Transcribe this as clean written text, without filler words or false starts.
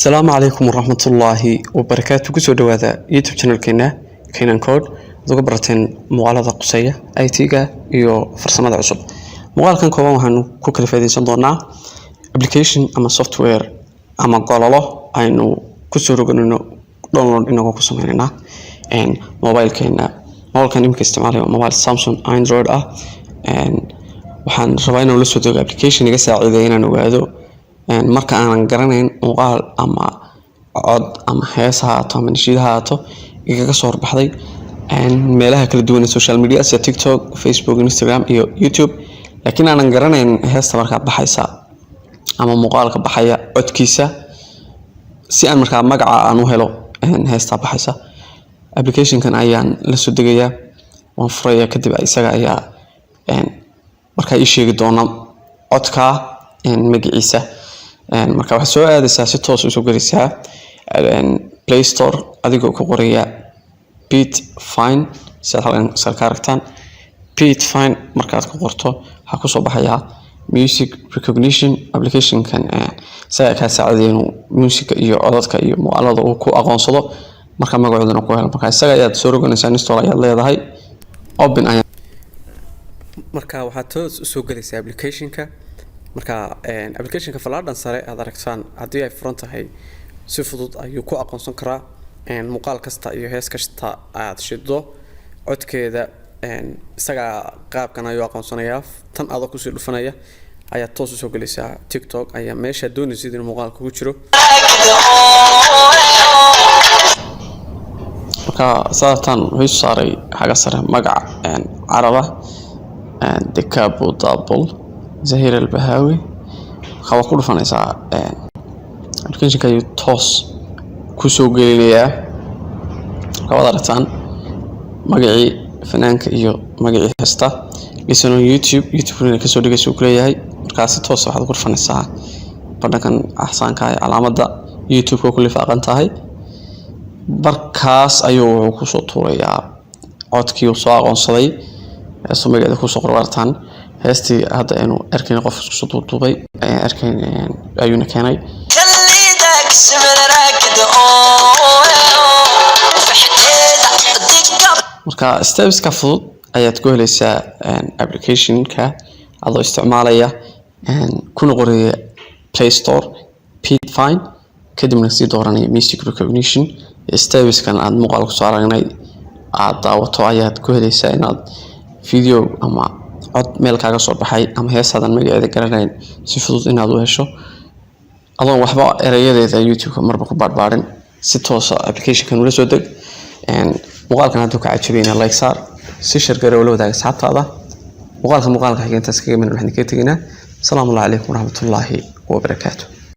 Asalaamu calaykum waraxmatullaahi wabarakaatu. Kusoo dhawaada YouTube channelkeena Kenan Code, aad uga barateen muuqaalada quseeya IT-ga iyo farsamada cusub. Muuqaalkan kooban waxaanu ku kala faa'iidaysan doonaa application ama software ama gololo aynu kusoo roganayno, download inagoo ku sameynayna mobilekeena. Mobilekan imika isticmaalayo mobile Samsung Android ah. Waxaan rabaa inaan la soo dego application iga saacideeya inaan ogaado marka aanan garanayn muuqaal ama cod ama hees ha ahaato ama nashiid ha ahaato igaga soo horbaxday meelaha kala duwan ee social media sida TikTok, Facebook, Instagram iyo YouTube, laakiin aanan garanayn heesta markaa baxaysa ama muuqaalka baxaya codkiisa, si aan markaa magaca aan u helo heestaa baxaysa. Applicationkan ayaan la soo degayaa, waan furayaa, kadib isaga ayaa markaa ii sheegi doona codka magaciisa. Marka waxaad soo aadaysaa, si toos usoo gelaysaa Play Store adigoo ku qoraya Beat Fine, si aad halkan sar ka aragtaan. Beat Fine markaad ku qorto, waxaa kusoo baxayaa music recognition applicationkan. Isaga kaa saacidaya inuu musica iyo codadka iyo muuqaalada uu ku aqoonsado, marka magacoodana ku helo. Marka isaga ayaad soo roganaysaa, install ayaad leedahay, open ayaa. Marka waxaad toos usoo gelaysaa applicationka. Marka applicationka falaadhan sare aad aragtaan haddii ay furan tahay, si fudud ayuu ku aqoonsan karaa muuqaal kasta iyo hees kasta aad shido codkeeda. Isaga qaabkan ayuu aqoonsanayaa. Tan adoo kusii dhufanaya ayaad toos usoo gelaysaa TikTok ayaa meesha doonaysid inuu muuqaal kugu jiro. Marka saartan wuxuu saaray xagga sare magaca caraba, Dekabu Dabul Zahir Albahawi. Marka waad ku dhufanaysaa, applicationka ayuu toos kusoo gelinayaa. Marka waad aragtaan magacii fanaanka iyo magacii heesta. Listen on YouTube, YouTube kasoo dhigaysa uu kuleeyahay. Markaa si toos waxaad ku dhufanaysaa badhankan axsaanka ee calaamadda YouTube-ka ku lifaaqan tahay. Markaas ayuu wuxuu kusoo tuurayaa codkii uu soo aqoonsaday, heestu magaceeda kusoo qoray. Aragtaan heestii hadda aynu arkayna, qof isku soo duuduubay ayaan arkayn ayuuna keenay. خليتك شمر راكد في حديدة دقة. Marka stepska fudud ayaad ku helaysaa applicationka adoo isticmaalaya kuna qoraya Play Store Fine, kadibna sii dooranaya music recognition. Stepskan aad muuqaal kusoo aragnay aad daawato ayaad ku helaysaa inaad video ama cod meel kaaga soo baxay ama heesaadan magaceeda garanayn si fudud inaad u hesho, adoon waxba erayadeeda YouTube-ka marba ku baadhbaadhin. Si toosa applicationkan ula soo deg. Muuqaalkan hadduu ka cajabayna, like saar, si share garee oo la wadaaga asxaabtaada. Muuqaalka xiga intaas kaga minan waxaan kaga tegaynaa asalaamu calaykum waraxmatullaahi wabarakaatu.